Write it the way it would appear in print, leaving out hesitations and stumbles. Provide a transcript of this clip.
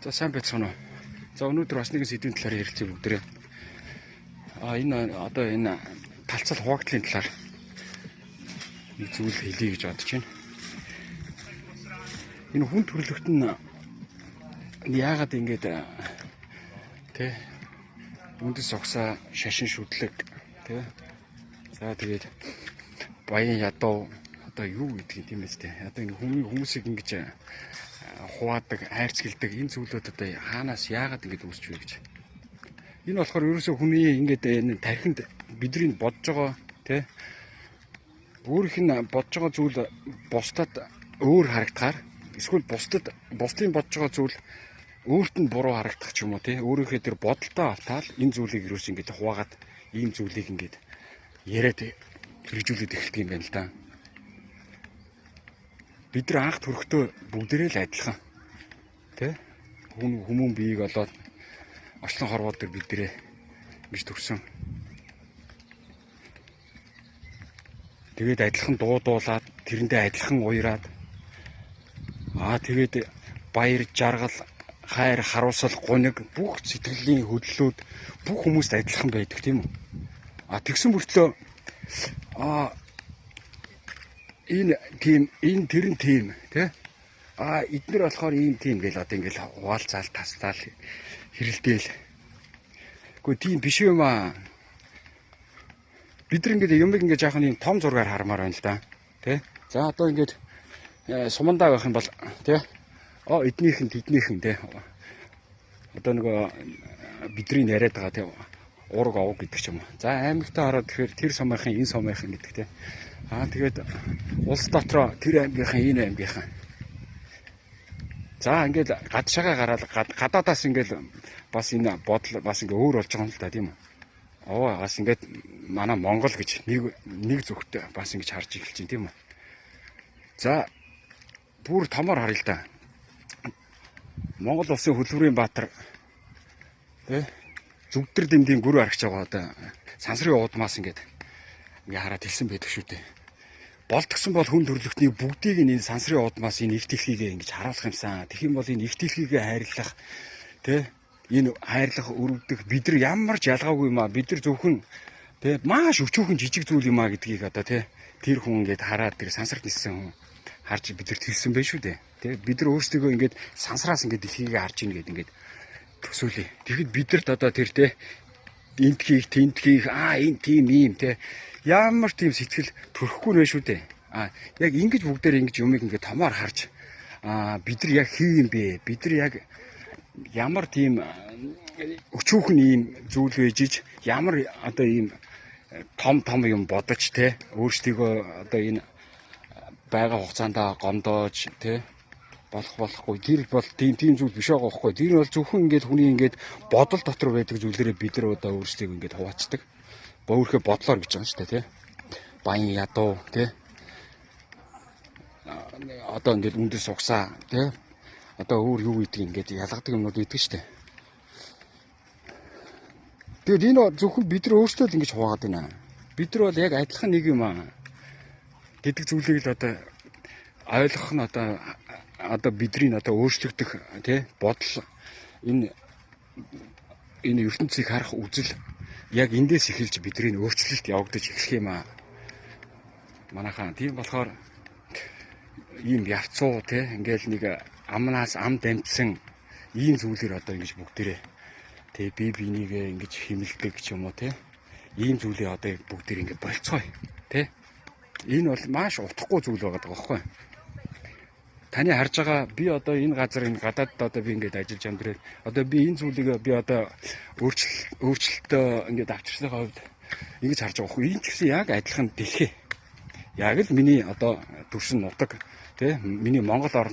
За, сайн байцгаана уу. За, өнөөдөр бас нэгэн сэдвийн талаар ярилцъя бүгдээрээ. Энэ одоо энэ талцал хуваагдлын талаар нэг зүйл хэлье гэж бодож байна. Энэ хүн төрөлхт нь яагаад ингэж тэ үндэс угсаа, шашин шүтлэг тэ, за, тэгээд баян ядуу, одоо юу гэдгийг тийм ээ тэ, одоо энэ хүмүүсийг ингэж хуваадаг, хайрцагладаг энэ зүйлүүд одоо хаанаас яагаад ингэж үүсч вэ гэж. Энэ болохоор ерөөсөө хүний ингээд энэ тархинд бидний бодож байгаа тэ, өөрийнх нь бодож байгаа зүйл бусдад өөр харагдахаар, эсвэл бусдад бусдын бодож байгаа зүйл өөрт нь буруу харагдах ч юм уу тий, өөрийнхөө тэр бодолтой автаал энэ зүйлийг ерөөс ингэж хуваагаад ийм зүйлийг ингэж яриад хэрэгжүүлээд эхэлдэг юм байна л да. Бид нар анх төрөхдөө бүгдээрээ л адилхан тий, хүн хүмүүн биеийг олоод орчлон хорвоо дээр бид нэрээ ингэж төрсөн. Тэгээд адилхан дуудуулаад, тэрэндээ адилхан уяраад, тэгээд баяр жаргал, хайр харуулсал, гуниг, бүх сэтгэлийн хөдлөлүүд бүх хүмүүст адилхан байдаг, тийм үү? Тэгсэн мөртлөө энэ тийм, энэ тэр нь тийм тий, эднэр болохоор ийм тийм гэл одоо ингээл хуваалцаал, таслаал, хэрэлдээл. Гэхдээ тийм биш юм аа. Бид нар ингээд юмыг ингээд жаахан ийм том зургаар хармаар байна л да. Тэ? За, одоо ингээд сумандаа байх юм бол тэ, эднийх нь, тэднийх нь тэ, одоо нөгөө бидний яриад байгаа тэ, ураг овг гэдэг ч юм уу. За, аймагтаа хараад тэгэхээр тэр сумынхан, энэ сумынхан гэдэг тэ. Тэгээд улс дотроо тэр аймгийнхан, энэ аймгийнхан. За, ингээд гадшаага гараад гадаадаас ингээд бас энэ бодол бас ингээ өөр болж байгаа юм л да, тийм үү? Овоо бас ингээд манай Монгол гэж нэг зүгтээ бас ингэж харж эхэлж байна, тийм үү? За, бүр томор харъя л да. Монгол улсын хөдөлмөрийн баатар тэ, зүгдэр дэмдийн гүр арагч байгаа одоо сансрын уудмаас ингээд ингээ хараад хэлсэн байдаг шүү дээ. Болдгсон бол хүн төрөлхтний бүгдийг энэ сансрын уудмаас энэ их дэлхийгээ ингэж харуулах юмсан. Тэгэх юм бол энэ их дэлхийгээ хайрлах тэ, энэ хайрлах, өрөвдөх бид нар ямар ч ялгаагүй юм аа. Бид нар зөвхөн тэ, маш өчүүхэн жижиг зүйл юм аа гэдгийг одоо тэ, тэр хүн ингээд хараад, тэр сансарт ниссэн хүн харж бидэрт хэлсэн байх шүү дээ. Тэ, бид нар өөрсдийгөө ингээд сансраас ингээд дэлхийгээ харж ийн гэдэг ингээд төсөөлье. Тэгэхэд бидэрт одоо тэр тэ, энд хийх, тэнд хийх, энэ тийм ийм тэ, ямар тийм сэтгэл төрөхгүй нэ шүү дээ. Яг ингэж бүгдээр ингэж юмыг ингээд томоор харж, бид нар яг хий юм бэ? Бид нар яг ямар тийм өчүүхэн ийм зүйл байж ич ямар одоо ийм том том юм бодож те, өөрсдийгөө одоо энэ байгаа хугацаанд гомдоож те, болохгүй тэр бол тийм тийм зүйл биш байгаа байхгүй. Тэр бол зөвхөн ингээд хүний ингээд бодол дотор байдаг зүйлээрээ бид нар одоо өөрсдийгөө ингээд хуваацдаг. Өөрийнхөө бодлоор гэж байгаа юм шүү дээ тий. Баян ядуу тий. Одоо ингээд үндэс угсаа тий. Одоо өөр юу гэдгийг ингээд ялгадаг юмнууд байдаг шүү дээ. Тэгээд энэ зөвхөн бид нар өөрсдөө л ингэж хуваагаад байна. Бид нар бол яг адилхан нэг юм аа гэдэг зүйлийг л одоо ойлгох нь одоо бидний одоо өөрчлөгдөх тий бодол, энэ ертөнцийг харах үзэл яг эндээс эхэлж бидний өөрчлөлт явагдаж эхлэх юм аа. Манайхаа тийм болохоор ийм явцуу тий, ингээл нэг амнаас ам дамжсан ийм зүйлээр одоо ингэж бүгдээрээ тий, би бинийгээ ингэж химэлдэг ч юм уу тий, ийм зүйлээ одоо бүгдээр ингэ болцгоё тий. Энэ бол маш утгагүй зүйл байгаа байхгүй. Таны харж байгаа би одоо энэ газар, энэ гадаадд одоо би ингээд ажиллаж амьдраад одоо би энэ зүйлийг би одоо өөрчлөлтөө ингээд авчирсныхаа хувьд ингэж харж байгаа байхгүй. Энэ ч гэсэн яг адилхан дэлхий. Яг л миний одоо төрсөн нутаг тий, миний Монгол орнод.